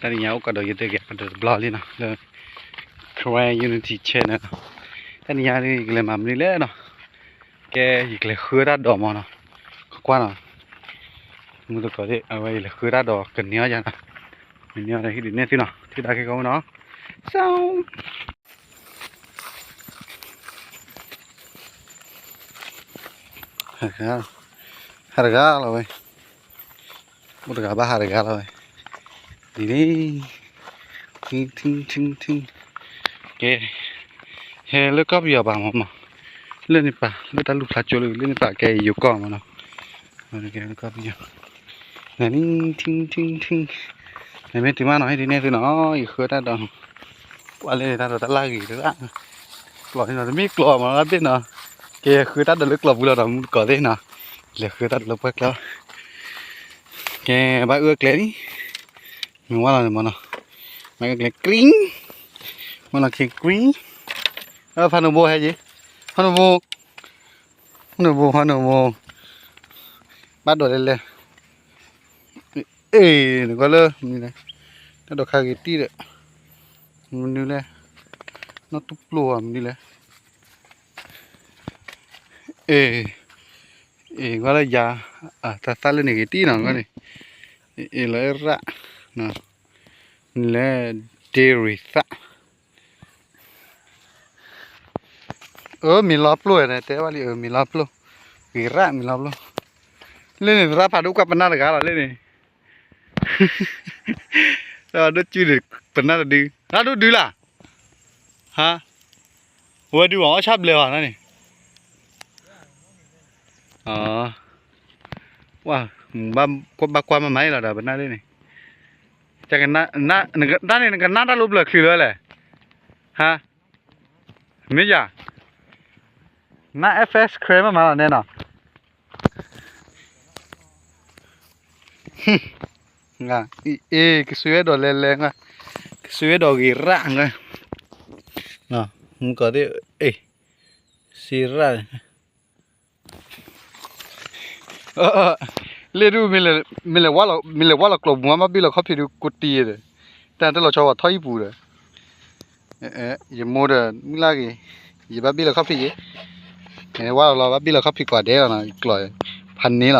တနံၤညါအိၣ်ကဒီးယတက့ၤကဒီးတဘျီလံနီၤ လၢ Karen Unity Channel နီၤ. တနံၤညါဒ်ယကလဲၤမၤမနုၤလဲၣ်နီၤ. ကဲ ယကလဲၤဃုတၢ်ဒိးမးနီၤ. ကွၢ်နီၤ, မုၢ်တကိးသ့ၣ် အဝဲယလဲၤဃုတၢ်ဒိးကန့ၢ်အီၣ်ယၤနီၤ. မ့ၢ်န့ၢ်အီၣ်ဒီးဟံၣ်ဒုးနဲၣ်သုနီၤ ထံၣ်တၢ်ခဲကီၢ်မုၢ်နီၤ. ဟးတဂၤလီၤဝဲ, အိၣ်တဂၤဘၣ်ဟးတဂၤလီၤဝဲ, ဒ်န့ၣ်, ထံထံထံထံ, ကဲ, ဟဲလၢကီၢ်ပယီၤဘၣ်မးမး, လၢန့ၣ်ပာ် လၢတၢ်လူၢ်ဖျါကၠိလၢ လၢန့ၣ်ပာ်ကဲယိၤကီၢ်မးနီၤ, လၢကီၢ်ပယီၤ, နထံထံထံ, နမ့ၢ်တုၤမးနီၤ ဟဲဒ်န့ၣ်သုနီၤ ယဃုတၢ်ဒိး ပှၤလၢန့ၣ်တၢ်ဒိးတၢ်လၢဂ့ၤတဂၤ, ကျိးန့ၣ်နီၤ တမ့ၢ်ကျိးမးလၢဘ့ၣ်နီၤ, ကဲဃုတၢ်ဒိးလၢကျိးပူၤလီၤဒီး မုၢ်တကိးသ့ၣ်နီၤ, လဲၤဃုတၢ်ဒိးလၢပှၢ်ကျါ, ကဲဘၣ်အၢၣ်ကျဲလံ, မ့ၢ်ဝဲလီၤန့ၣ်မးနီၤ, ဘၣ်အၢၣ်ကျဲ green, မ့ၢ်လီၤခ့ green, ဖးနူဘိဟဲက့ၤ, ဖးနူဘိ, ဖးနူဘိ ဖးနူဘိ, ဘၣ်ဒိးလဲၤလဲၤ အ့ၣ် နကွၢ်လၢမနုၤလဲၣ်, တၢ်ဒိးခါဂ့ၤတံၢ်ဒီး, မနုၤလဲၣ်, နီၢ်တူၢ်ပျိၢ်ဧါ မနုၤလဲၣ်, အ့ၣ်, အ့ၣ် ကွၢ်လၢယၤ, တၢ်သၣ်လၢန့ၣ်ဂ့ၤတံၢ်နီၤ ကွၢ်န့ၣ်, အ့ၣ်လီၤအဲၣ်ရၣ်, မနုၤလဲၣ်, ဒ့ရံၤသၣ် အၢ မ့ၢ်လီၤပျိၢ်န့ၣ် တဲဘၣ်လံ အၢ မ့ၢ်လီၤပျိၢ်, ဂ့ၤရၣ်မ့ၢ်လီၤပျိၢ်, လၢန့ၣ်သရၣ်ဖးဒိၣ်ကွၢ်ပနၢ်တဂၤလီၤလၢန့ၣ်, သရၣ်ဖးဒိၣ်ကုန့ၣ် ပနၢ်တဒု, သရၣ်ဒိၣ်ဒုလၢ်, ဟါ, ဝဲဒုးအီၣ်ဆၣ်ဘျဲးဘၣ်န့ၣ်, ဝဲ, ဘၣ်ကွၢ်မၤမၤအံၤလီၤဒီးပနၢ်လၢန့ၣ်, တၢ်န့ၣ်နကနၣ်တၢ်လိဘျၢၣ်ချုးလၢလဲၣ်, ဟါ မ့ၢ်ယၤ, န F S Cram မးမးလီၤနဲနီၤ, အ့ၣ် ကစၢ်ဝဲဒိးလဲၤလဲၤ, ကစၢ်ဝဲဒိးဂ့ၤရၣ်, မုၢ်ကီၢ်သ့ၣ်, အ့ၣ်, စံးရၣ် လ့ၣ်ဒုး, မ့ၢ်လဲၤဝါလီၤကျိာ်ပူၤမး ဘၣ်ဘ့ၣ်လီၤခီၣ်ဖံးဒုးကိးတံၢ်ဒီး, တၢ်တလီၤဆီဝဲထီၣ်ဟံၣ်ပူၤဒီး, ယမိၢ်ဒီးမုၢ်လၢ်ဂ့ၤ, ယဘၣ်ဘ့ၣ်လီၤခီၣ်ဖံးယဲ, ဝါလီၤလီၤ ဘၣ်ဘ့ၣ်လီၤခီၣ်ဖံးကွၢ်ဒဲးလီၤနီၤ ကျိာ်, ဖးန့ၢ်လီၤ,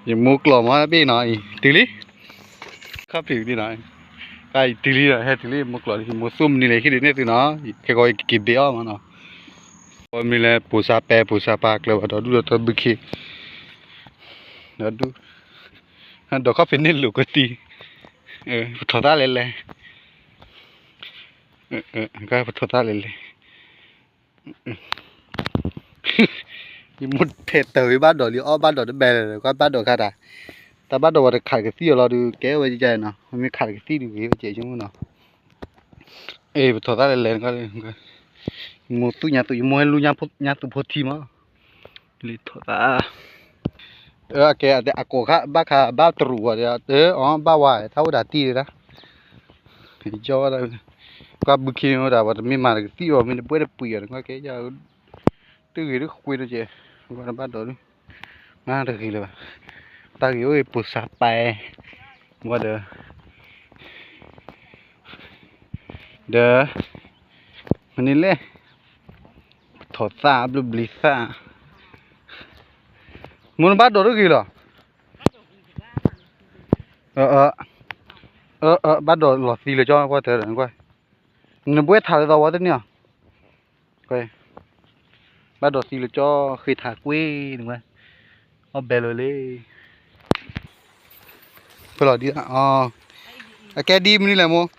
ယမိၢ်ကျိာ်မးဘ့ၣ်နီၤ အံၤတုၤလံ ခီၣ်ဖံးဒ်နီၤ, အံၤတုၤလံဒီး ဟဲတုၤလံ မိၢ်ကျိာ်လံ မိၢ်သူၣ်မနုၤလဲၣ်ဟံၣ်ဒုးနဲၣ်သုနီၤ, ခဲကီးက့ၤဘ့ၣ်အီၣ်မးနီၤ, မနုၤလဲၣ် ပိာ်စၢ်ပဲ ပိာ်စၢ်ပၤကျၢၤဘၣ်ဒီးဒူၣ်ဒီးထၢဘုခ့, ဒီးဒူၣ်, ဒီးခီၣ်ဖံးန့ၢ်လိာ်ကတံၤ, ပထီၣ်သၣ်လဲၤလဲၤ, ပထီၣ်သၣ်လဲၤလဲၤ ယမိၢ်ထဲတၢ်ဝံၤဘၣ်ဒိးလံ အီၣ်ဘၣ်ဒိးတဘဲလဲၣ် ကွၢ်ဘၣ်ဒိးခါတၢ်, တၢ်ဘၣ်ဒိးဝဲတခးကသံၣ်အီၤလီၤဒုး ကဲဝဲကဲနီၤ မ့မ့ၢ်ခးကသံၣ်ဒုးဂ့ၤဝဲကဲနီၤ, အ့ၣ်ပထီၣ်သၣ်လဲၤလဲၤ, ယမိၢ်သူၣ်ညါသူၣ် ယမိၢ်ဟဲလူညါသူၣ်ဖိထံမး, လံထီၣ်သၣ် အကဲအကိးခါဘၣ်ခါဘၣ်တရူးဝဲဒီး အီ ဘၣ်ဝါ ထါအိၣ်ဒၣ်တံၢ်ဒၣ်, ယီဝဲဒၣ်, ကွၢ်ဘုခ့ဝဲဒၣ် ပှၤတမ့ၢ်မၤတကသံၣ်အီၤ မ့ၢ်တဘှဲတပှံၤအီၤ နကွၢ်ကဲယၤ, တဂ့ၤတဃ့တကဲး, ကွၢ်တဘၣ်ဒီးဒုး, မ့ၢ်တဂ့ၤလၢၤဘၣ်, တၢ်ဂ့ၤအိၣ်ပိာ်စၢ်ပဲ, ဝဲဒီး ဒီး မနုၤလဲၣ်, ပထီၣ်သၣ်ဘျုးဘျံၤသၣ်, မိၢ်နဘၣ်ဒိးတဂ့ၤလီၤ, ဘၣ်ဒိးလီၤသံလၢကၠီကွၢ်တၢ်ဒီးနကွၢ်, နဘှဲထးလၢသီဝါတန့ၢ်အီၤ, ဘၣ်ဒိးသံလၢကၠီ ဃ့ထးကွ့ၢ်နကွၢ်, အီၣ်ဘဲလီၤလံ ဖဲလီၤဒ်, အကဲဒ်မနုၤလဲၣ်မိၢ်,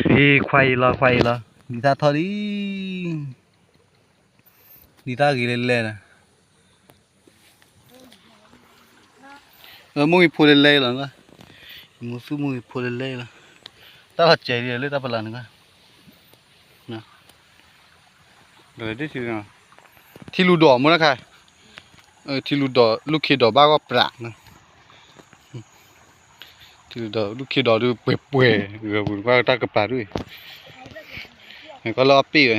အံၤခွါအံၤလီၤ ခွါအံၤလီၤ ဒ်သၣ်ထီၣ်လံ, ဒ်သၣ်ဂ့ၤလဲၣ်လဲၣ်ဒီး, မုၢ်ဂ့ၤဖိလဲၣ်လဲၣ်လီၤ, မိၢ်သူၣ်မုၢ်ဂ့ၤဖိလဲၣ်လဲၣ်လီၤ, တၢ်လီၤစဲးလံလၢတၢ်ပလၢ်န့ၣ်ကွၢ် ထံလူၤဒိးမိၢ်နခါ, ထံလူၤဒိးလူၢ်ခ့ဒိးဘၣ်ဂီၢ်ပြး, ထံလူၤဒိးလူၢ်ခ့ဒိးဒုးပှဲၤပှဲၤ, ဂၢၢ်ပူၤနကွၢ်တၢ်ကပၤဒုး, ကွၢ်လၢအပ့ၢ်ဝဲ,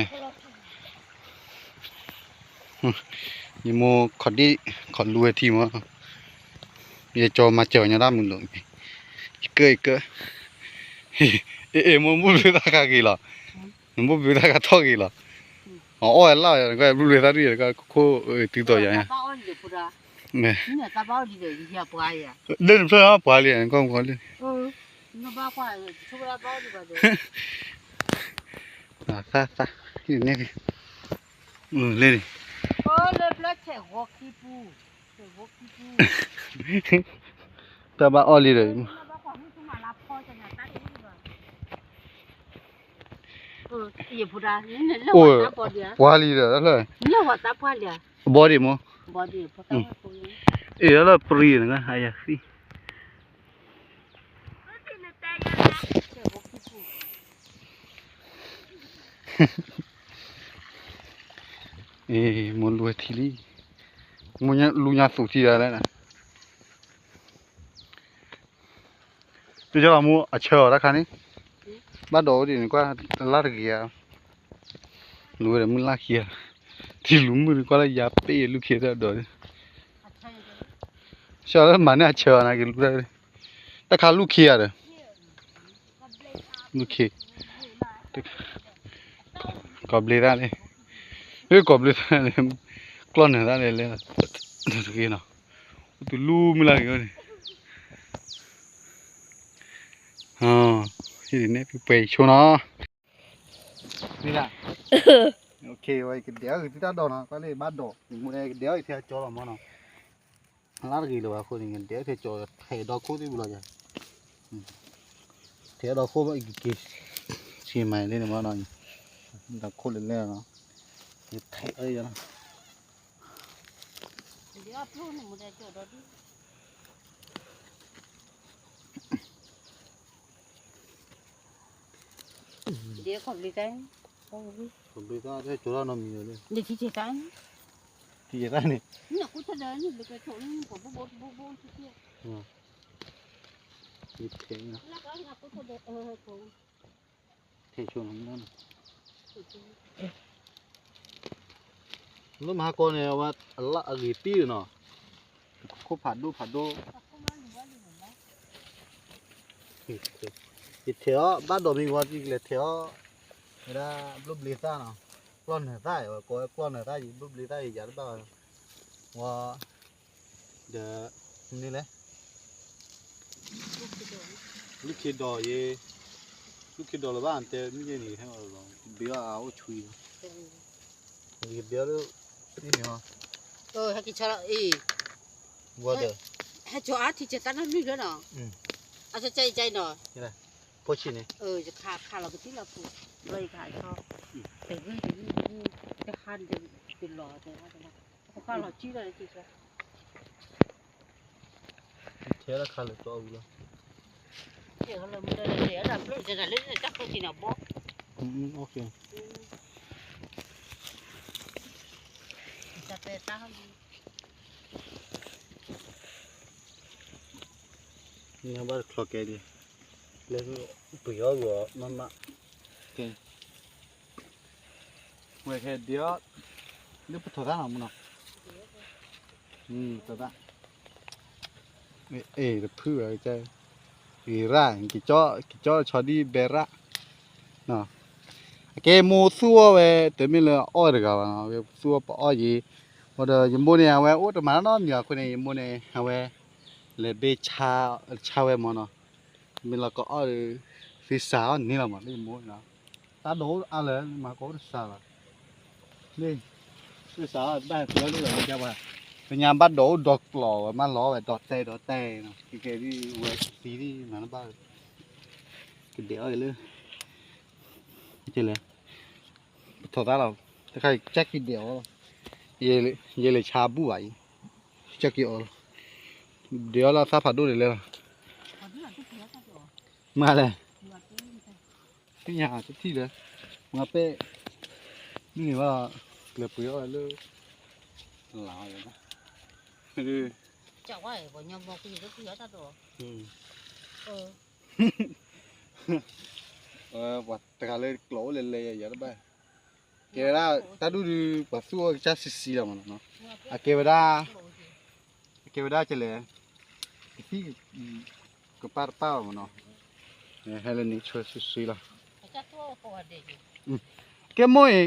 ယမိၢ်ခီၣ်ဒ့ၣ်ခီၣ်လူၤဝဲထံမး, ယကၠီမၤစၢၤညီတၢ်မုာ်လိာ်, ယကၢယကၢ, အ့ၣ် အ့ၣ် မိၢ်ဘိၣ်ဘျုးသးဃးဂ့ၤလီၤ, မိၢ်ဘိၣ်ဘျုးသးဃးထီၣ်ဂ့ၤလီၤ, အအီၣ်ဝဲလၢ်, ဘျုးဘျုးသးဒ်ယဲၢ် ခိၣ်ခိၣ်တုၤသိးယၤ, လၢနဖျၢၣ်ပှၤလံ, ကွၢ်ကွၢ်လၢ သးသး, န့ၣ်, လၢန့ၣ်, တၢ်ဘၣ်အီၣ်လံဒီး, အိၣ်, ပှၤလံဒီး, ဘီဒံးမ့ၢ်, အ့ၣ် လၢပရံနကယၤသံ အ့ၣ် မိၢ်လူၤဝဲထံလံ, မိၢ်လူၤညါသူၣ်ထံဒၣ်လဲၣ်, တကီမိၢ်အဆၢအီၤတၢ်ခါန့ၣ်, ဘၣ်ဒိးအိၣ်ဒံးန့ၣ်ကွၢ်, တလါတဂ့ၤဧါ, လူၤဝဲဒီးမုၢ်လၢ်ခံဂၤ, ထံလူၤမုၢ်န့ၣ်ကွၢ်လၢယၤပ့ၣ်လူၤခံတၢ်ဒိး, ဆၢလၢမၤန့ၢ်အဆၢအီၤနကလူၤတၢ်, တၢ်ခါလူၤခံဂၤဒီး လူၤခံ, ကိးဘျ့သၣ်န့ၣ်, ကိးဘျ့သၣ်န့ၣ်, ကျီၢ်နၢၤသၣ်န့ၣ်လဲၣ်, တဂ့ၤနီၤ, အိၣ်တုၤလူၤမုၢ်လၢ်ဂ့ၤန့ၣ်, ဟံးန့ၣ်ပှဲၤဆိနီၤ, မ့ၢ်ဒၣ်, ကဒဲးအီၣ်ဂ့ၤသုတၢ်ဒိးနီၤ, ကွၢ်လၢဘၣ်ဒိး, မ့ၢ်ကဒဲးအီၣ်ဂ့ၤထဲအကၠီလီၤမနီၤ လါတဂ့ၤလၢၤဘၣ်အဃိန့ၣ် ကဒဲးအီၣ်ထဲကၠီ ထဲးဒီခိၣ်သ့ၣ်ပူၤလီၤယၤ, ထဲးဒီခိၣ်ဘၣ် ယကက့ၤ ဆံးမၤလၢန့ၣ်မနီၤ, ဒီခိၣ်လၢလဲၣ်နီၤ, ထဲးအီၣ်ယၤလီၤ, ဒ်ခီၣ်ဘျ့သၣ်, ခီၣ်ဘျ့သၣ်ထဲကၠီလီၤနီတမံၤလၢ, ထံယဲၢ်သၣ်န့ၣ်, ထံယဲၢ်သၣ်န့ၣ်, ထဲးဆိနီၤ, လၢမဟါကီန့ၣ် အဝဲအလၢအဂ့ၤပံၣ်နီၤ, ခိၣ်ဖးဒိၣ်ဖးဒိၣ်, ယထဲးအီၣ် ဘၣ်ဒိးမ့ၢ်ဝံၤ ယကလဲၤထဲးအီၣ်, ဝဲဒၣ်ဘျိဘျ့သၣ်နီၤ, ကျီၢ်နၢၤသၣ် ဝဲကိးဝဲကျီၢ်နၢၤသၣ်အံၤ ဘျိဘျ့သၣ်အံၤ ယၤတဘၣ်ဘၣ်, ဝဲ, ဒီး, မနုၤလဲၣ်, လူၢ်ခ့ဒီးယဲ, လူၢ်ခ့ဒီးလၢၤဘၣ် တဲမ့ၢ်ယဲန့ၣ် ဟဲအီၤလီၤ ကဘ့အီၣ်အအိၣ်ဆူၣ်အံၤလီၤ, ကဘ့အီၣ်လၢ, အံၤန့ၣ်ဟီ, ဟဲက့ၤဆါလီၤအံၤ, ဝဲဒီး, ဟဲကၠီအါထံကၠီတၢ်နီၢ်လွံၢ်လၢနီၤ, အကၠီကၠီအံၤကၠီအံၤနီၤ, ဖိဆံးန့ၣ်, ယခးခးလီၤကသံၣ်လီၤပူၤ, ဘျီယခးဆီ, တဂ့ၢ်တဂ့ၢ်တဂ့ၢ်, တဟါန့ၣ်တဂ့ၢ်တလီၤတဲ, ပကလီၤကံလီၤလၢက့ၤဆါ ထဲလၢခါလၢကၠီအူလီၤ, လၢတၢ်ခိၣ်စ့န့ၣ်ဘီ, ဘၣ်တချီကဲဒံး, လၢပှ့ၤအီၣ်ဂီၤမးမး, ဝဲခဲဒံးအီၣ်, လၢပထီၣ်သၣ်နီၤမနီၤ, ထီၣ်သၣ်, အ့ၣ် တဖုၣ်ဝဲ, ဂ့ၤရၣ်, ကကၠီဆီဒံၣ်ဘဲရၣ်, အကဲမိၢ်သူၣ်အီၣ်ဝဲ တမ့ၢ်လၢအအီၣ်တဂၤဘၣ်နီၤ, ဝဲသူၣ်အီၣ်ပအီၣ်ယံၤ, ဝံၤဒီးယမိၢ်န့ၣ် အဝဲအိၣ်တမၤနီတမံၤအဃိန့ၣ် ယမိၢ်န့ၣ် အဝဲ, လဲၤဘ့ၣ်, ဆါဝဲမနီၤ, မ့ၢ်လီၤကအီၣ်ဒီး, သ့စးအီၣ်န့ၣ်လီၤမး လၢယမိၢ်နီၤ, တၢ်ဒိးအိၣ်အါလၢာ် မၤကအိၣ်တစးလီၤ, သ့စးအီၣ်ဘၣ်ပှၤလၢလၢပှၤ, ပညါဘၣ်ဒိးအိၣ်ဒီးကျီးဝဲမးလီၤဝဲဒီးတဲဒီးတဲနီၤ, ကဲကဲဒ်ဝဲသံဒ်မၤတဘၣ်, ကဒဲးအီၣ်လၢ, လဲၣ်, ပထီၣ်သၣ်လီၤ, တခါကၢ်ခံဒဲးအီၣ်လီၤ, ယဲလဲၤဆါဘူၣ်ဘၣ်အံၤ, ကၢ်ခံအီၣ်လီၤ, ဒဲးအီၣ်လၢသၣ်ဖးဒိၣ်ဒ်လဲၣ်လီၤ, မ့ၢ်လဲၣ်, သ့ၣ်ညါတထံၣ်လၢ, မ့ၢ်ပဲ, မ့ၢ်န့ၣ်ဘၣ်, လဲၤပှ့ၤအီၣ်လၢ, လၢ, ပှၤတဂၤလၢကျီးအိၣ်လဲၤလဲၤယၤယၤတဘၣ်, ကဲဝဲဒၣ်, တၢ်ဒူၣ်ဒုး ပှၤသူၣ်အီၣ်ကစၢ်ဆံးဆံးလီၤမးနီၤ, အကဲဝဲဒၣ်, အကဲဝဲဒၣ်ကလဲၣ်, သံကပၢ်တပၢ်ဘၣ်မနီၤ, ဟဲလၢန့ၣ်ဆှၢဆှၢဆှၢလီၤ, ကဲမိၢ်အံၤ,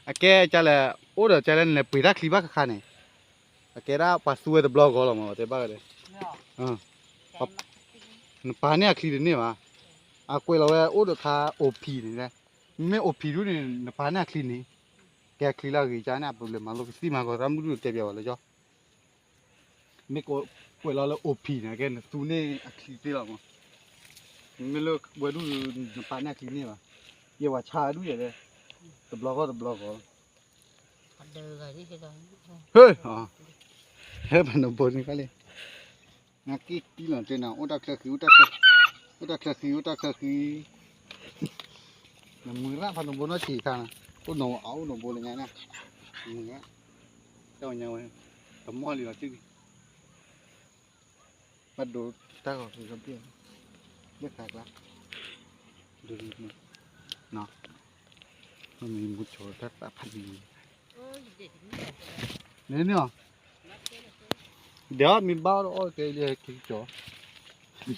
အကဲကလဲၣ်, အိၣ်ဒီးကလဲၣ်န့ၣ်လဲၤပှ့ၤတၢ်ချံဘၣ်ခါခါန့ၣ်, အကဲဒၣ်ပှၤသူဝဲတဘျီဂီၤလီၤမး တဲဘၣ်ဝဲဒၣ်, နပာ်န့ၢ်အချံတန့ၢ်ဘၣ်, အကွဲးလီၤဝဲအိၣ်ဒီးခါအိၣ်ဖံးန့ၣ်, မ့ၢ်အိၣ်ဖံးဒုန့ၣ် နပာ်န့ၢ်အချံန့ၣ်, ကဲအချံလၢအဂ့ၤကန့ၣ် အပူၤလဲၤမၤလိကသံၣ်မၤကီး သရၣ်မုၣ်ဒုတဲပျးဝဲလၢကၠီ မ့ၢ်ကွဲးလီၤလၢအိၣ်ဖံးန့ၣ် ကဲနသူန့ၢ်အချံသ့လီၤမး, မ့ၢ်လၢဝဲဒု နပာ်န့ၢ်အချံန့ၢ်ဘၣ်, ယဲဝဲဆါဒုယဲဒၣ်, တဘျီဂီၢ်တဘျီဂီၢ်လီၤ, ဟဲ, ဟဲဖးနဘိန့ၣ်ခါလံ, နက့ၤကံလီၤတဲနၤ အိၣ်တၢ်ချၢဃံ, အိၣ်တၢ်ချၢဃံ, အိၣ်တၢ်ချၢဃံ, နမုၢ်ရၣ်ဖးနဘိနီၢ်ဆံးခါ, အိၣ်နီၢ်အိၣ်နီၢ်ဘိလၢညါန့ၣ်, မုၢ်ရၣ်, တၢ်ဝဲညါဝဲ, တမီၢ်လံလီၤတံၢ်လံ ဘၣ်ဒိတၢ်ဂီၤကဘၣ်, ဘၣ်ခါကျါ, ဒိ, မ့ၢ်မူကၠီတၢ်သးဖးဒံ, န့ၣ်န့ၣ်, ဒီးမ့ၢ်ဘၣ်အီၣ်တအီၣ်ကဲလၢက့ၤကၠီ,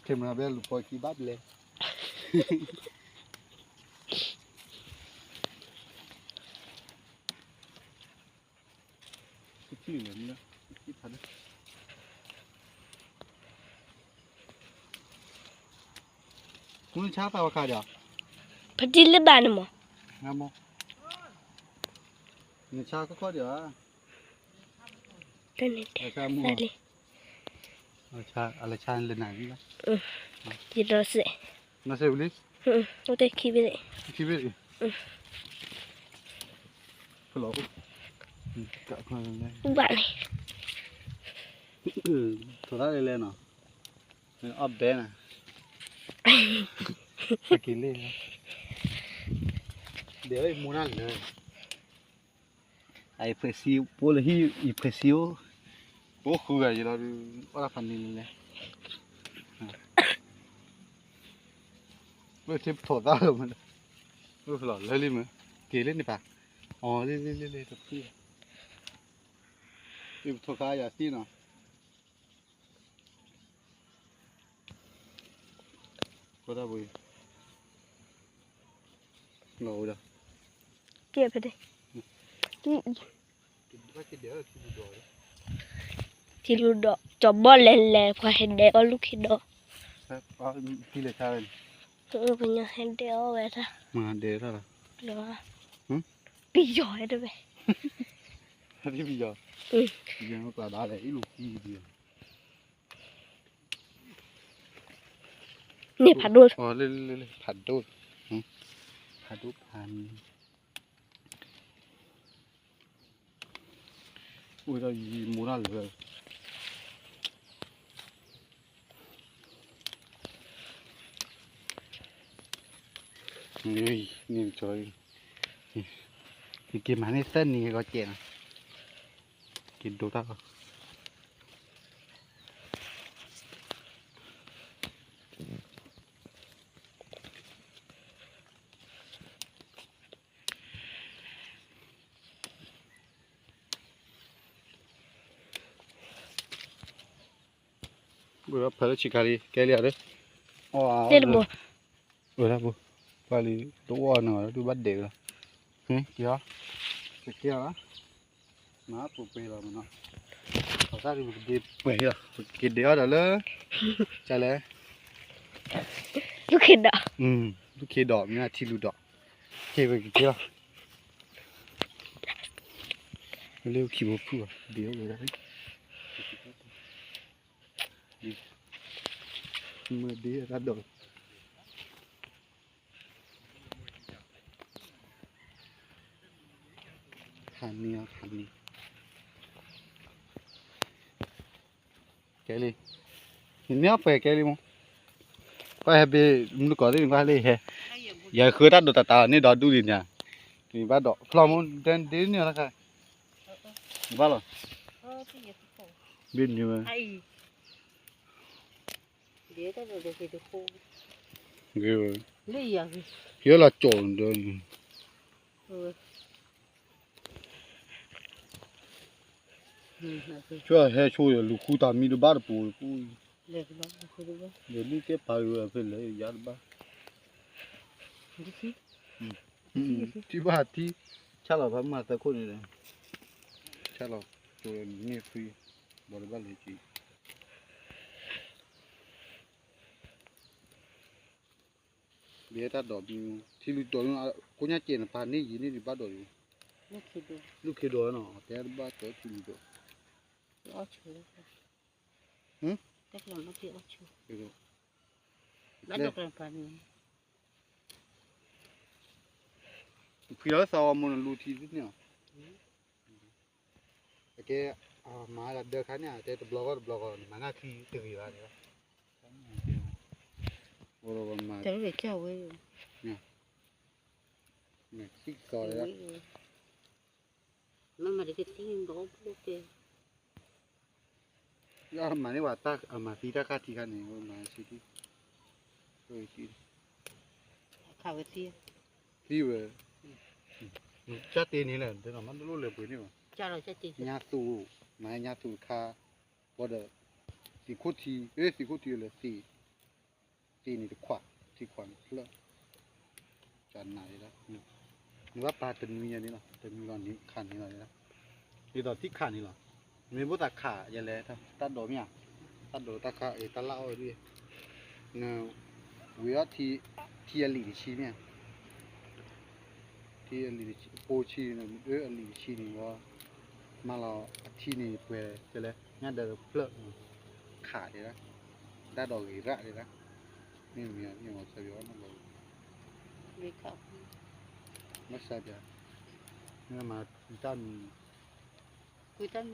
camera ဘဲလူၤဖီခံဘၣ်ပလဲ ဖါတံၢ်လၢဘၣ်န့ၣ်မး, နဆါခီခီဒီး, တန့ၣ်တဲ, လၢ, ယဒီးစဲး, အိၣ်တ့ၢ်ခံဘ့ၣ်, ခံဘ့ၣ်, ဘၣ်န့ၣ်, ထီၣ်တၢ်လဲၤလဲၤနီၤ, အီၣ်ဘဲနၤ, က့ၤလ့ၣ်, ဒဲးဝဲအံၤမိၢ်တၢ်လၢာ် အံၤဖှဲးစံ, ပအိၣ်လၢဟံၣ်အံၤဖှဲးစံအိၣ်, ပအိၣ်ဃုဂၤယံၤလီၤဒုး, အီၣ်တၢ်ဖးန့ၣ်လၢလဲၣ်, ပထံပထီၣ်သးလီၤမး, ပလီၤလၢလံမး, က့ၤလၢန့ၣ်ပၢ်, အီၤလံလံလံလံတဖု, ပထီၣ်ခါယၤသံနီၤ ကတၢ်ဘိ, လီၤဝဲဒၣ်, ကဲဖဲဒၣ်, ထံလူၤဒီး ကၠီဘီလဲၤလဲၤ ပှၤဟဲဒဲးအီၣ်လူၢ်ခံဒီး, ပှၤညီဟဲဒဲးအီၣ်ဝဲဒၣ်, ပယီၤဟဲတဝဲ, ပယီၤ, န့ၣ်ဖးဒိၣ်, ဖးဒိၣ်, ဖးဒိၣ်ဖးန့ၣ်, အိၣ်ဒီးယံၤမိၢ်တၢ်လၢာ် န့ၣ်ကၠီ, ယက့ၤမၤန့ၢ်သၢနံၤဂီၤကဲးနီၤ, က့ၤဒိတၢ်လီၤ, ဖဲလၢဆံးခါလံ ကဲလံဧါဒီး, အီၣ်, တဘိ, ပှၤလံ, တအိၣ်အီၤနီၤ ဒုးဘၣ်ဒဲးလီၤ, က့ၤအီၤ, ကကဲအီၤ, မၤပူၤပှဲၤလီၤမနီၤ, ပသးဒုးပကဒဲးပှဲၤလီၤ ပကက့ၤဒဲးအီၤဒီးလၢ, ကလဲၣ်, လူၢ်ခ့ဒီး, လူၢ်ခ့ဒီး မ့ၢ်ထံလူၤဒီး, က့ၤပကက့ၤလီၤ လၢခံဘိဖုၣ်ဘၣ် ဒ်ဝဲဒၣ်, မ့ၢ်ဒ်အတၢ်ဒိး, ဟးန့ၢ်အီၤ ဟးန့ၢ်, ကဲလံ, နမ့ၢ်အီၣ်ပှဲၤကဲလံမး, ကွၢ်ဟဲဘ့ၣ် မုၢ်တကိးသ့ၣ်န့ၣ် ကွၢ်လၢဟဲ, ယဃၢတၢ်ဒိးတၢ်တၢ်န့ၣ်ဒီးဒူၣ်လံန့ၣ်, နဘၣ်ဒိးဖျီမး ဒ်န့ၣ်လီၤခါ, နဘၣ်လီၤ, ဘ့ၣ်န့ၣ်ဝဲ, ဂ့ၤဝဲ, ဟဲလီၤကၠီၣ်ဒီးန့ၣ် ဝဲ, ဆိဟဲဆိယလူၤဃုတၢ်မံတဘၣ်တပူၤပူၤ, လဲၤဒ်ကဲပာ်ဂ့ၤဝဲဖဲလဲၣ်ယါတဘၣ်, ထံဘၣ်ထံ, ဆၣ်လီၤဖးမၤသၢခိၣ်န့ၣ်ဒီး, ဆၣ်လီၤ, ကၠိန့ၢ်ဃံ, ဘီတဘၣ်လဲၤက့ၤ ဘဲတၢ်ဒိးမံ, ထံလုၢ်ဒိး, ကိညၣ်ကဲးနပာ်န့ၢ်ယံၤန့ၢ်ဒံးဘၣ်ဒိးယံၤ, လုၢ်ခ့ဒိးနီၤ တဲတဘၣ်တဲထံလုၢ်ဒိး, ဖံလီၤသးဝဲမိၢ်နလူၤထံသ့ၣ်န့ၣ်လီၤ, အကဲ, မၤဒၢခါန့ၣ် တဲတဘျီဂီၢ်တဘျီဂီၢ်န့ၣ် မၤနၢ်ခံတဂ့ၤဘၣ်န့ၣ်လီၤ, အိၣ်ဒီးဝဲမၤ, တဝဲ, သံသီလီၤ, မၤန့ၢ်ဝဲတၢ်အမၤသံတၢ်ခါထံခါန့ၣ် ဝဲမၤဆံး, သံဝဲ, ကၢ်တ့န့ၣ်လဲၣ် တဲမ့ၢ်တလိၣ်လဲၤပှ့ၤန့ၣ်ဘၣ်, ညါသူ, မၤညါသူတခါ, ဘၣ်ဒီး, သံးခိၣ်ထံ, အ့ သံးခိၣ်ထံလၢသံး သံးန့ၣ်တခွး, ထံခွးန့ၣ်ဖျၢၣ်, ကနးဒ်လီၤ, နဘၣ်ပာ်တနွံညါန့ၣ်လီၤ တနွံလီၤန့ၣ်ခးန့ၣ်လီၤ, ဒ်သိးထံခးန့ၣ်လီၤ, မ့ၢ်ဘၣ်သးခးယလဲၣ် တၢ်ဒိးမ့ၢ်ဧါ, တၢ်ဒိးတၢ်ခါအံၤတၢ်လၢအီၣ်ဝဲဒၣ်, န, ဝံၤအီထံ, ထံအလံာ်တဆံမ့ၢ်ဧါ, ထံအလံာ်တဆံ, ပိာ်ဆံန့ၣ် အလံာ်တဆံန့ၣ်လီၤ, မၤလီၤအထံန့ၣ်ပှဲၤကလဲၣ် ညၣ်ဒၢးဖျၢၣ်, ခးဒ်လီၤ, တၢ်ဒိးဂ့ၤရၣ်ဒ်လီၤ, မ့ၢ်မ့ၢ်မ့ၢ်မၤစၢ်ဘၣ်, ဘၣ်စၢ်ဘၣ်, မ့ၢ်မၤတၢ်မံၤ, တၢ်မံၤတလီၤခီ, တၢ်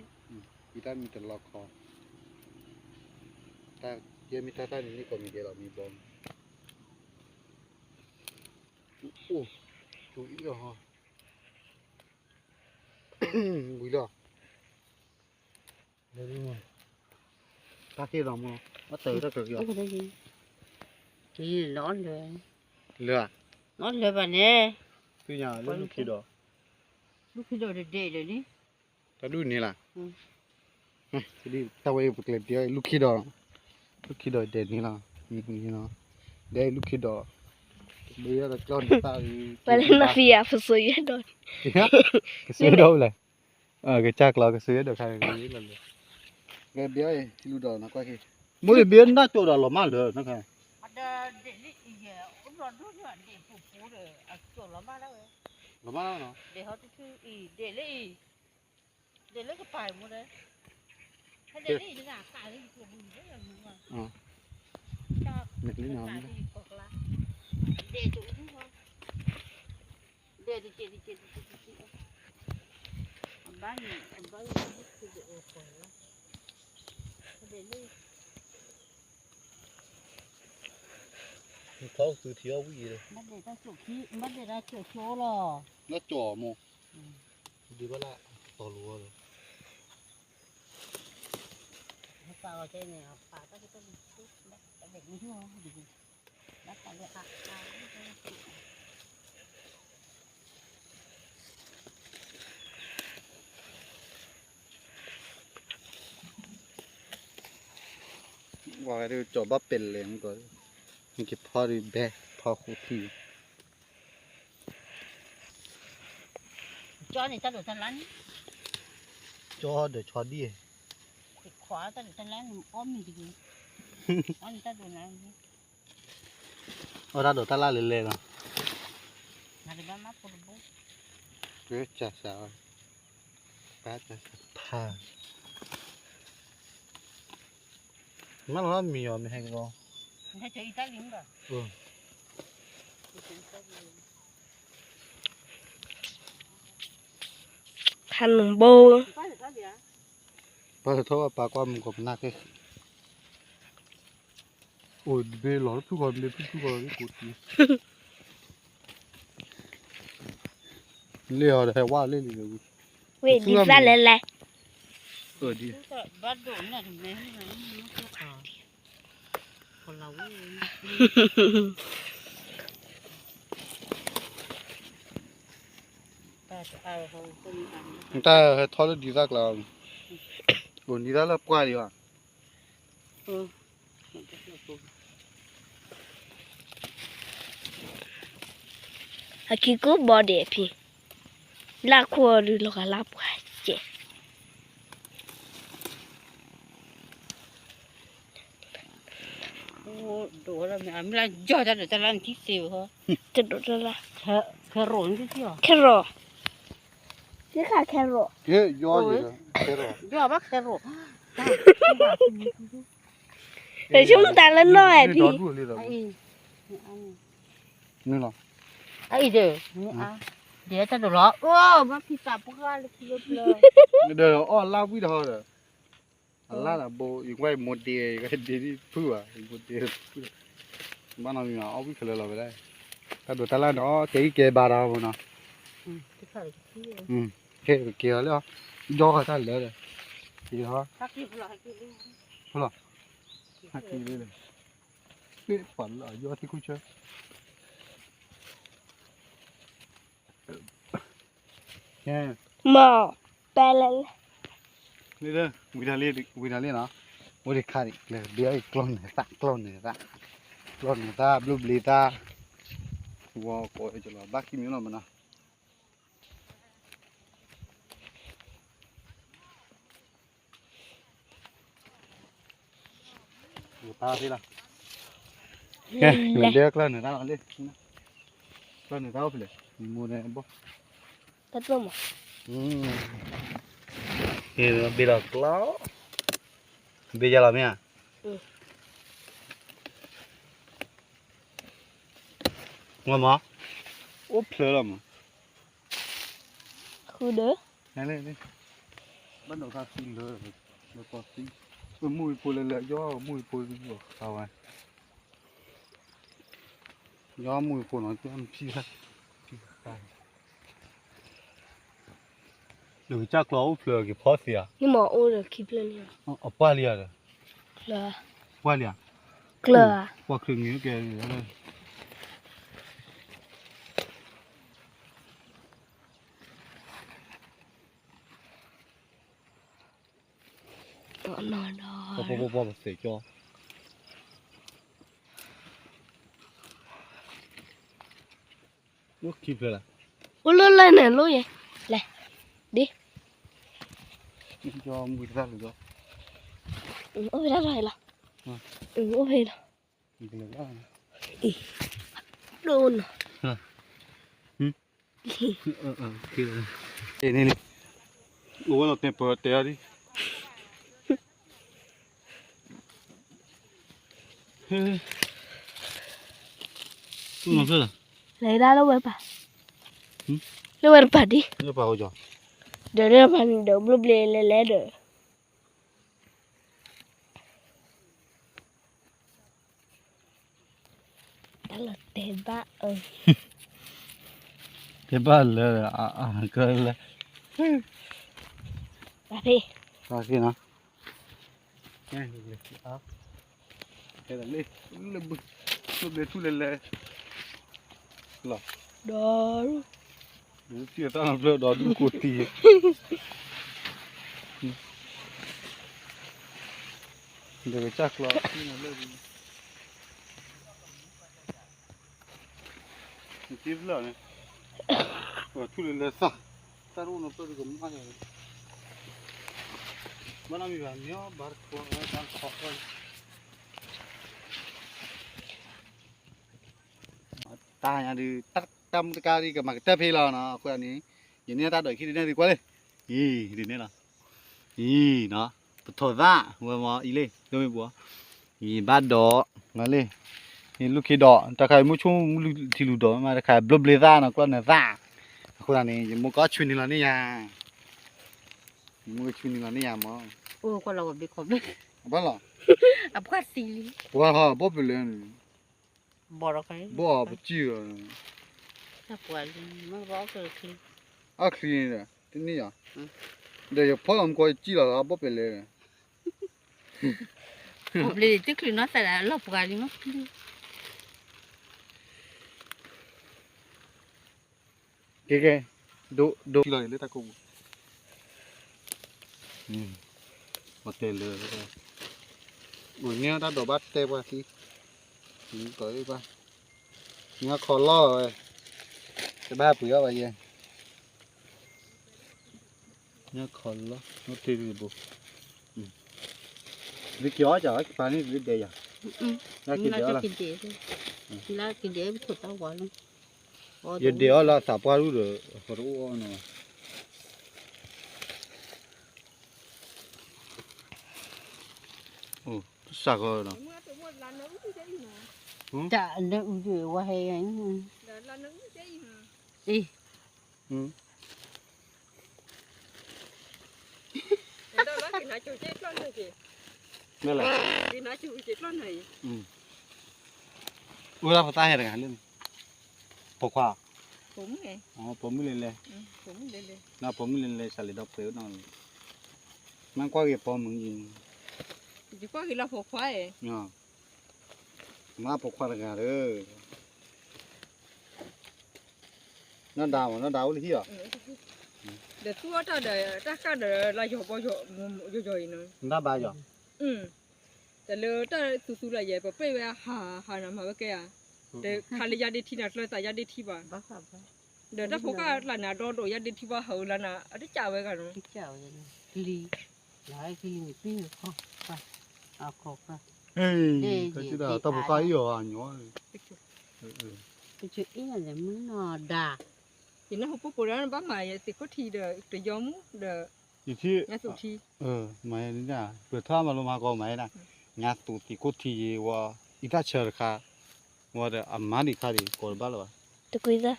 ယဲမ့ၢ်တၢ်တၢ်န့ၣ်မ့ၢ်ကိးမံၤဒဲးလီၤမ့ၢ်ဘီ, အိၣ်, ဝံၤလီၤ, တၢ်က့ၢ်လီၤမ့ၢ်, ဘၣ်တၢ်က့ၢ်လီၤ, လၢ, လၢဘၣ်န့ၣ်, သ့ၣ်ညါလၢလူၢ်ခ့ဒီး, လူၢ်ခ့ဒီးတဒဲးဒီးလံ, တၢ်ဒူၣ်န့ၣ်လီၤ, တၢ်ဝဲပကျဲၤပျဲလူၢ်ခ့ဒီး, လူၢ်ခ့ဒီးဒဲးန့ၣ်လီၤ, ဒဲးလူၢ်ခ့ဒီး, ပှၤလၢနီၢ်ဖံးယၤ ပစိၤယဲၢ်ဒီး, ကစိၤဒီးလဲၣ်, ကစၢ်ကျီကစိၤယဲၢ်ဒီးခါ, ကဘၣ်, ထံလူၢ်ဒီးနကွၢ်က့ၤ, မိၢ်တဘ့ၣ်နၢ်ကၠိဒီးလီၤမၢ်လၢနခါ, ဒဲးလၢအံၤ, ဒဲးလၢကပၤ, ဒဲးလၢအံၤ, ဒဲးလၢအံၤ, ဒဲးတကဲးတကဲးတကဲးတကဲး, အဘၣ်န့ၣ်, အဘၣ်န့ၣ်, ထီၣ်သုထံအီၣ်ဝံၣ်, ဘၣ်ဒဲးတၢ်ကၠိၣ်လီၤ, လၢကၠိၣ်မိၢ်, ဒ်ဘၣ်လၢတီၤလိၤဝဲလီၤ, ပာ်အီၤကဲန့ၣ်, ပာ်တၢ်ကတၢၢ်, ဘၣ်ပာ်လၢအါအါ ဝဲဒၣ်ကၠီၤဘၣ်ပဲလဲၣ်မ့ၢ်ကီး, နကဖီဒုးဘဲ, ဖီဃိထံ, ကၠီန့ၣ်တၢ်ဒိးတၢ်လၢ်န့ၣ်, ကၠီဒီးဆီဒံၣ်, ခွါတၢ်ဒိးတၢ်လၢ်န့ၣ် အီၣ်မ့ၤတဂ့ၤ, အီၣ်န့ၣ်တၢ်ဒိးလၢ်န့ၣ် အီၣ်တၢ်ဒိးတၢ်လၢ်လဲၤလဲၤလီၤ, နတဘၣ်မၤဖိတဘိ, ကစၢ်စၢ်, ကစၢ်စၢ်ဖး, မ့ၢ်လီၤမံၤအီၤမ့ၢ်ဟဲကလီ, ဟဲကၠီအံၤတၢ်လံမ့ၢ်ဘၣ်, ဖးနုာ်ဘိ, ပှၤတထီၣ်ပှၤကွၢ်မုၢ်ကီးပနၢ်က့, အိၣ်တဘ့ၣ်လီၤဖုၣ်ဃီတဘ့ၣ်ဖုၣ်ဖုၣ်ဃီတဘ့ၣ်ကိးတံၢ်, လ့ၣ်အီၤဒီးဟဲဝါလ့ၣ်လံ, ဝ့ၢ်ဒ်သၣ်လဲၣ်လဲၣ်, တၢ်ဟဲထီၣ်လၢဒ်သၣ်ကျါ, အိၣ်နံၤတၢ်လၢပှၢ်လံဘၣ်. အခံကိးဘီဒဲးဖံ, လၢခိၣ်ဒုးလီၤဂာ်လၢပှၢ်ကဲး. တဒိးတၢ်လၢ, carrot, carrot, တဆိကမိၣ်တၢ်လၢနီၢ်ဝဲဖံ, နုာ်လီၤ, ဒ်တၢ်ဒိးလီၤ, ဘၣ်ဖံသးပှၢ်လၢခံလၢပျၢၤ, ဒီးအီၣ်လါဝံၣ်တဟီဒီး အလါတဘိ ယကွၢ်ယမိၢ်ဒ့ ယကွၢ်ဒ့ဒ်ဖုဘၣ် ယမိၢ်ဒ့ဖု, ဘၣ်နီတမံၤဘၣ် အီၣ်ဝံၣ်ခဲလၢာ်လီၤဝဲဒၣ်, တၢ်ဒိးတၢ်လၢဒီး ကဲအံၤကဲဘၣ်ဒီးမနီၤ, ကဲက့ၤအီၤလၢ, ယီဃီတၢ်လၢဒီး, က့ၤဟီ, ဖလီၤ, ဟဲက့ၤလၢ, ပှၤလၢယီထံခူဆၢ မ့ၢ်, ပလဲၣ်, ဝံၤတၢ်လံနီၤ, ဝဲဒၣ်ခါဒံး ကျဲဘ့အံၤ ကျီၢ်နၢၤသၣ် ကျီၢ်နၢၤသၣ်, ကျီၢ်နၢၤသၣ် ဘျုးဘျ့သၣ်, ဝီကိးလီၤ ဘၣ်ခံမံၤလီၤမနီၤ. ကဲ, ကျီၢ်နၢၤသၣ်လံ, ကျီၢ်နၢၤသၣ်အိၣ်ဖဲလဲၣ်, မိၢ်န့ၣ်ဘီ, ဘ့ၣ်လီၤကျီၢ်, ဘ့ၣ်ယါလီၤမ့ၢ်ဧါ, မ့ၢ်မး, အိၣ်ဖျဲၣ်လီၤမး, ဃုဒီး, ဘၣ်ဒီးခါသံလၢ, လၢကီၢ်သံ, ပမူၢ်အံၤဖိလဲၤလဲၤ ယီမူၢ်အံၤဖိ, ခါဝဲ, ယီမူၢ်အံၤဖိနီၤ ကဲမဖံလၢ, လၢကစၢ်ကျီအိၣ်ဖျဲၣ်က့ၤဖီသ့ဧါ, မ့ၢ်အိၣ်ဒီးခံဖျၢၣ်န့ၣ်, အပှၢ်လံဧါဒီး, ပှၢ်လံဧါ, ပှၢ်ချ့ငံၤကဲ ပှၢ်ပှၢ်ပှၢ်ပသ့ၣ်ကၠီ, အိၣ်ခံဖျၢၣ်လၢ, အိၣ်လၢလၢန့ၣ်လိၣ်ယဲ, လဲၤ, ဒ်, အိၣ်ဖဲတၢ်ထီၣ်လီၤ, အိၣ်ဖဲလီၤ, ဒိၣ်နီၤ န့ၣ်လံ, အိၣ်ဝဲလီၤတဲပၢတဲအီၤဒ်, ဟဲ, သူၣ်နီၤဖျၢၣ်လီၤ, လဲၤဒၣ်လၢဝဲပၢ်, လၢဝဲတပၢ်ဒ်, လၢပၢ်အိၣ်ကီ, ဒီးလၢပၢ်န့ၣ်ဒီးဘျိဘျ့လဲၤလဲၤဒီး တၢ်လီၤတဲာ်ဘၣ်အၢ, တဲဘၣ်လၢ, အကလၢ, တၢ်ဖံ, တၢ်ဖံနီၤ, လၢ, လၢဘု, လၢဘျ့ထူလဲၤလဲၤ, လီၤ, ဒီး ဒုးသံၣ်အသၣ်ဖျၢၣ်ဒီးဒုးကိးတံၢ်, ဒီးကစၢ်ကျီ, နတံၢ်ဖျၢၣ်န့ၣ်, ထူလဲၤလဲၤသၣ်, တၢ်တအိၣ်နီတဖျၢၣ်ဒုးကမၣ်ယၤ, ဘၣ်နီတမံၤဘၣ် မ့ၢ်အီၣ်ဘၣ်တခီ, ဘၣ်တခီ, တၢ်ညါဒုး, တၢ်မုၢ်တကါဒုးကမၤကတၢၢ်ဖဲလီၤနီၤ, အဃိန့ၣ်, ယန့ၢ်တၢ်ဒိးခံဒုးနဲၣ်သုကွၢ်လံ, အံၤ, ဒုးနဲၣ်လီၤ, အံၤနီၤ, ပထီၣ်သၣ်, ဝဲမ့ၢ်အံၤလံ, ဒိမ့ၢ်ပှၤ, ယဘၣ်ဒီး, မၤလံ, ယလူၢ်ခံဒီး, တၢ်ခါယမုၢ်ဆူၣ်မုၢ်ထံလူၤဒီး မ့ၢ်တခါဘျိဘျ့သၣ်နီၤ ကျီၢ်နၢၤသၣ်, အဃိသတးန့ၣ် ယမိၢ်ကီၢ်ဆူနံၤလီၤန့ၢ်ယၤ, ယမိၢ်ကဆူနံၤလီၤန့ၢ်ယၤမး, အိၣ်ကွၢ်လီၤဝဲဘ့ၣ်ခီဘ့ၣ်, ဘၣ်လီၤ, အပှၢ်သံလံ, ပှၤဟီဘီၣ်ပလဲၣ်န့ၣ် ဘီၣ်ဒီးခါ, ဘီၣ်ပစံၣ်လီၤ, အီၣ်ချံန့ၣ်ဒီး, တန့ၢ်ယၤ, ဒီးယဖီလီၤမူကီးယစံၣ်လီၤလီၤ ဘီၣ်ပလဲၣ်, ဘီၣ်ပလဲၣ်တချုးနီၢ်သးဒၣ်လီၤပှၤလံမး, ကဲကဲ, ဒိ, ဒိလီၤလၢတၢ်ကိးပူၤ, ပတဲလၢ အိၣ်န့ၢ်တၢ်ဒိးဘၣ်တဲပှၤသံ, နံၤကီးဘၣ်, နံၤခီလီၤဝဲ, တဘၣ်ပှ့ၤအီၣ်ဘၣ်ယဲ, နံၤခီလီၤ နတ့ၢ်တဘိ, လၢက့ၤအီၣ်ကပၤန့ၣ်လၢဒဲးယၤ, လၢက့ၤဒဲးအီၣ်လီၤ, လၢက့ၤဒဲးပထိၣ်တၢ်ဝါလီၤ, ယဒဲးအီၣ်လၢအသးပှၢ်ဒူၣ်ဒီး အဃိတအိၣ်အီၣ်နီၤ အိၣ် တစးကီးနီၤ, တၢ်လၢအုးဒုးဝဲဟဲ, အ့, မ့ၢ်လဲၣ်, အိၣ်ဒၣ်ဖိသၣ်ဟဲတဂၤလၢ ပိာ်ခွါ, ပိာ်မုၣ်လဲၤလဲၤ, ပိာ်မုၣ်လဲၤလဲၤ စးလံဒီးပှဲၤနီၤ, မ့ၢ်ကွၢ်က့ၤပိာ်မုၣ်အံၤ, ယကွၢ်က့ၤလၢပိာ်ခွါ, မ့ၢ်ပိာ်ခွါတဂၤဒီး, နီၢ်ဒါမး နီၢ်ဒါအိၣ်လၢဟံၣ်အီၤ, ဒီးသူၣ်အီၣ်တၢ်ဒီး တၢ်ဃၣ်ဒီးလၢယီၤဘီယီၤယီၤအံၤနီၤ, နဒါဘၣ်ယီၤ, တၢ်လၢတၢ်သူသူလၢယဲ ပပ့ၢ်ဝဲဟးဟးနၤမၤဝဲကဲဧါ, ဒီးခါလၢယါဒ့ထံနၤ ကျၢၤသးယါဒ့ထံဘၣ်, ဒီးတၢ်ဖိကၢ်လၢနၤဒီဒိၣ်ယါဒ့ထံဘၣ် ဟးလၢနၤ အတကးဝဲဂၤနီၤ, တၢ်ဖိကၢ်အံၤအီၤအညီ, ယနၢ်ဟူပှၤဖိပှၤအံၤအီၤအညီ, ပကၠိအ့ၣ်ညါလဲၣ်မုၢ်နီၢ်ဒါ, ယနၢ်ဟူပှၤဖိဒီးဘၣ်မၤယသံးခိၣ်ထံဒီး တယီမူဒီး မၤယၤန့ၣ် ပှဲၤထီၣ်မၤလိမၤကီမၤယၤဒၣ်, ညါသူးသံးခိၣ်ထံယံၤဝဲ, အံသၣ်ဆၢတခါ, ဝဲဒီးအမါဒံးခါဒံး ကိးတဘၣ်လၢၤဘၣ်, တကွံသၣ်,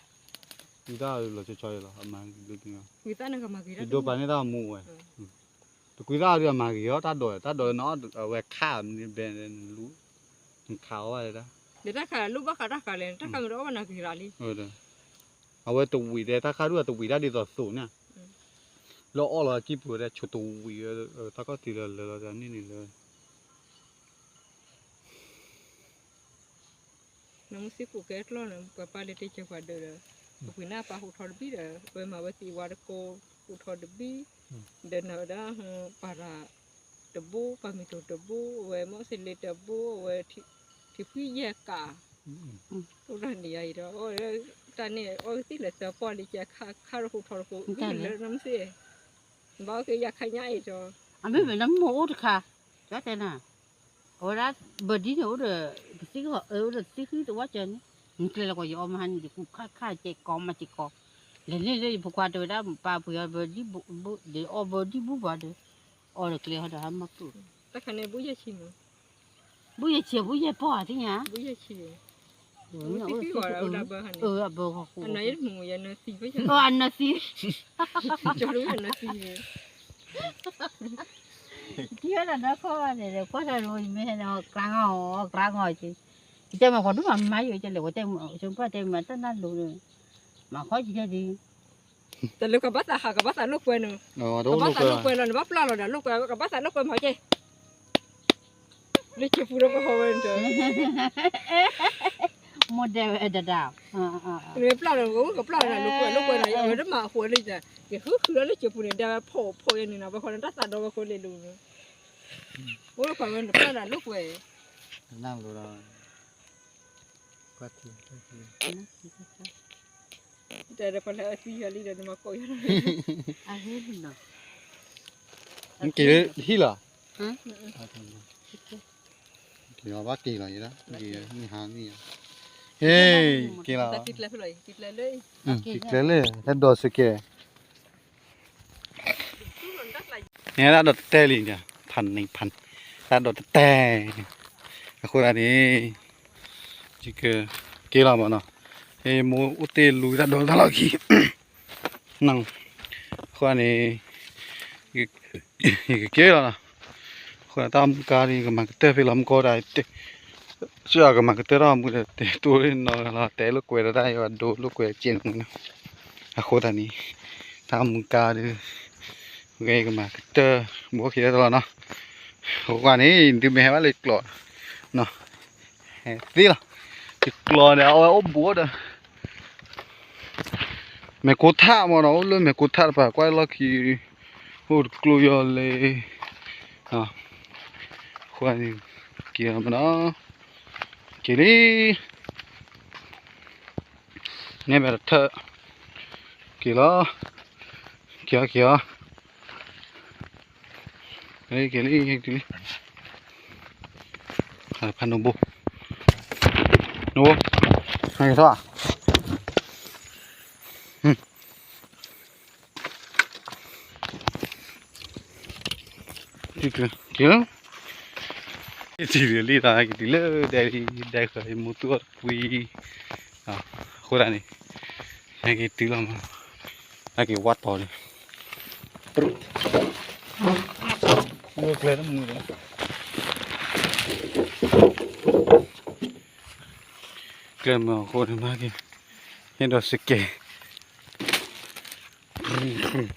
ကွံသၣ်လီၤဆီဆီယံၤလီၤ အမါ, ယဒိးပာ်န့ၢ်တၢ်မူဝဲ, တကွံသၣ်ဒုးအမၤဂ့ၤအီၤ တၢ်ဒိးတၢ်ဒိးနီၤ အဝဲခးမနုၤဘဲနလူၤ, နခးအီၤဘၣ်ဒၣ်, ဒီးတၢ်ခးလၢဘၣ်ဃးတၢ်ဃးလဲၣ် တၢ်ခးမ့ၢ်တအီၣ်ဘၣ်နၤဂ့ၤရၤလံ အဝဲတဝံၤဒဲးတၢ်ခါဒုးအတဝံၤတၢ်ဒ်သိးသိးန့ၣ်, လၢအီၣ်လီၤအကံၢ်ပူၤဝဲဒၣ်ဆိတဝံၤ, တၢ်ခီၣ်ထံးလၢလၢာ်လီၤန့ၣ်န့ၣ်လၢ, နမ့ၢ်သံကိးကဲကျီၢ်န့ၣ် ပှၤပၢ်လၢတ့ကဲပှၤဒၢးဒီး, ပပှ့ၤန့ၢ်ပၢ်ဟူးထီၣ်တဘံၣ်ဒီး ဝဲမၤဝဲသံဝါတကိး, ဟူးထီၣ်တဘံၣ်, ဒီးနဝဲဒၣ်, ပၢ်ရၤတဘိ ပၢ်မံၤတိၤတဘိ အဝဲမီၣ်စ့လ့တဘိ အဝဲ, ထံဖှံယဲၢ်ကး, အိၣ်ဒၣ်န့ၣ်ယၤအံၤဒီး, တၢ်န့ၣ်အီၣ်ကသံၣ်လၢသၢပီၢ်လံ ကဲခါတဟူးထီၣ်တကိး, လၢနမ့ၢ်သံ, ဘၣ်အီၣ်က့ၤယၤခါညါအံၤဒီး, အမ့ၢ်မ့ၢ်နမ့ၢ်အိၣ်တခါ, ကတဲနၤ, အဝဲဒၣ်, ဘၢဒ်န့ၣ်အိၣ်ဒီး, ပသံၣ်အိၣ်ဒီးသံၣ်ဃံတဝီကၢန့ၣ်, နကျဲလၢကီးယအီမဟါန့ၣ် ယကူခါခါကဲကီမးကဲကီ, လဲၤန့ၣ်လၢယဖိခွါတဲဝဲဒၣ် ပၢ်ပှ့ၤအီၤဘၢဒ်ဘူၣ်ဘၣ်ဒီး, အီၤဒီးကျဲဟီဒီးဟါမၢ်ကူၣ်, တၢ်ခါန့ၣ်ဘူၣ်ယဲၢ်ဆံမး, ဘူၣ်ယဲၢ်ဆံ ဘူၣ်ယဲၢ်ပီၢ်သ့ၣ်ညါ, ဘူၣ်ယဲၢ်ဆံ, အဘၢဃီဃိ, အနၢသံ, ထံၣ်ဝဲဒၣ်ဒီခီၣ်ဘၣ်န့ၣ်ဒီး ကွၢ်တၢ်လိၤ ယမ့ၢ်ဟဲန့ၣ် ကျါငီၢ် ကျါငီၢ်က့ၤ, ယတဲမၤပှၤဒိၣ်မးမၤယိာ်ကလဲၣ် ဝဲတဲ, ဆိပၢ်တဲမၤတၢ်နၢ်လိၤဒီး, မၤခီက့ၤတဲဒ် တၢ်လၢကဘၣ်သးဟး ကဘၣ်သးလိာ်ကွဲနီၤ, ကဘၣ်သးလိာ်ကွဲလီၤ နဘၣ်ပျၢ်လီၤဒီးလိာ်ကွဲ ကဘၣ်သးလိာ်ကွဲမၤကဲ, လၢကၠိပူၤဒီးပဟီဝဲန့ၣ်ဒီး, မိၢ်ဒဲဝဲဒၣ်, နပျၢ်လီၤ ကပျၢ်လီၤ လိာ်ကွဲ လိာ်ကွဲနီၤ အဝဲတမၤအဃိလၢ, ယဃုဃုလီၤလၢကၠိပူၤန့ၣ် ဒၣ်ဝဲဖှိၣ်ဖှိၣ်ယဲန့ၣ်နီၤ ပဃီန့ၣ်တၢ်သးဒီဝဲဃိလ့လိၤ, အိၣ်လၢပှၤဝဲန့ၣ်ပျၢ်လီၤလိာ်ကွဲ တဲဒီးပှၤလၢအသံယၤလံဒီးနမၤကိးယၤလီၤ, က့ၤလၢဟံၣ်လီၤ, က့ၤလီၤဘၣ်က့ၤလီၤယဲဒၣ်, ဟ့ၣ်, က့ၤလီၤ, က့ၤကျဲလၢ, တၢ်ဒိးစကဲ န့ၣ်တၢ်ဒိးတတဲလံ, ဖးန့ၣ်ဖးန့ၣ်, တၢ်ဒိးတတဲ, အဃိသတးန့ၣ်, ယကက့ၤလီၤမးနီၤ, ဟ့ၣ်မိၢ်အိၣ်တ့ၢ်လူၤတၢ်ဒိးတၢ်လီၢ်ခံ, အဃိန့ၣ်, ယကက့ၤလီၤနီၤ, အဃိတၢ်မူကါဒီး ယကမၤကတၢၢ်ဖဲလီၤမူကီၢ်ဒၣ်, စ့ၢ်ကီးကမၤကတၢၢ်ထီၣ်မူဒီး တဲတိၢ်လၢနီၤလီၤ တဲလိာ်ကွဲဒီးတၢ်ယွၤဒိလိာ်ကွဲကဲန့ၣ်မူနီၤ, အဃိသတးန့ၣ်, တၢ်မူကါဒီး, ဂဲၤကမၤကတၢၢ်, ဘိခံတၢ်တလီၤနီၤ, အဃိန့ၣ် ဒုးမ့ၢ်ဟဲဘၣ်လၢကျိး, နီၤ, ဟဲသ့လီၤ, ယကျိးဒီးအဝဲအိၣ်ဘူးဒီး မဲာ်ကိထၣ်မ့ၢ်နီၤ အိၣ်လၢမဲာ်ကိထၣ်တပၤ ကွၢ်လီၢ်ခံ, အိၣ်တကျိယီၤလဲၣ်, အဃိန့ၣ် က့ၤလီၤမနီၤ, က့ၤလံ, နဲမ့ၢ်တထၢၣ်, က့ၤလီၤ, က့ၤအီၤ က့ၤအီၤ, က့ၤလံ က့ၤလံ က့ၤလံ, ဖးနိဘိ, နိဘိ, နကထီၣ်ဧါ က့ၤလံ, က့ၤလံ, က့ၤတုၤလံဒီး က့ၤတုၤလၢဒဲလံ, ဒဲဃၢၤလံ မိၢ်သူၣ်အီၣ်တပှံၤ, အဃိဒၣ်န့ၣ် ဟဲက့ၤတုၤလီၤမး, ဟဲက့ၤဝါတီၤန့ၣ်, ကျဲတမုာ်ဒီး ကျဲမုာ်အဃိန့ၣ် မၤက့ၤ ဟ့ၣ်ဒီးစကဲး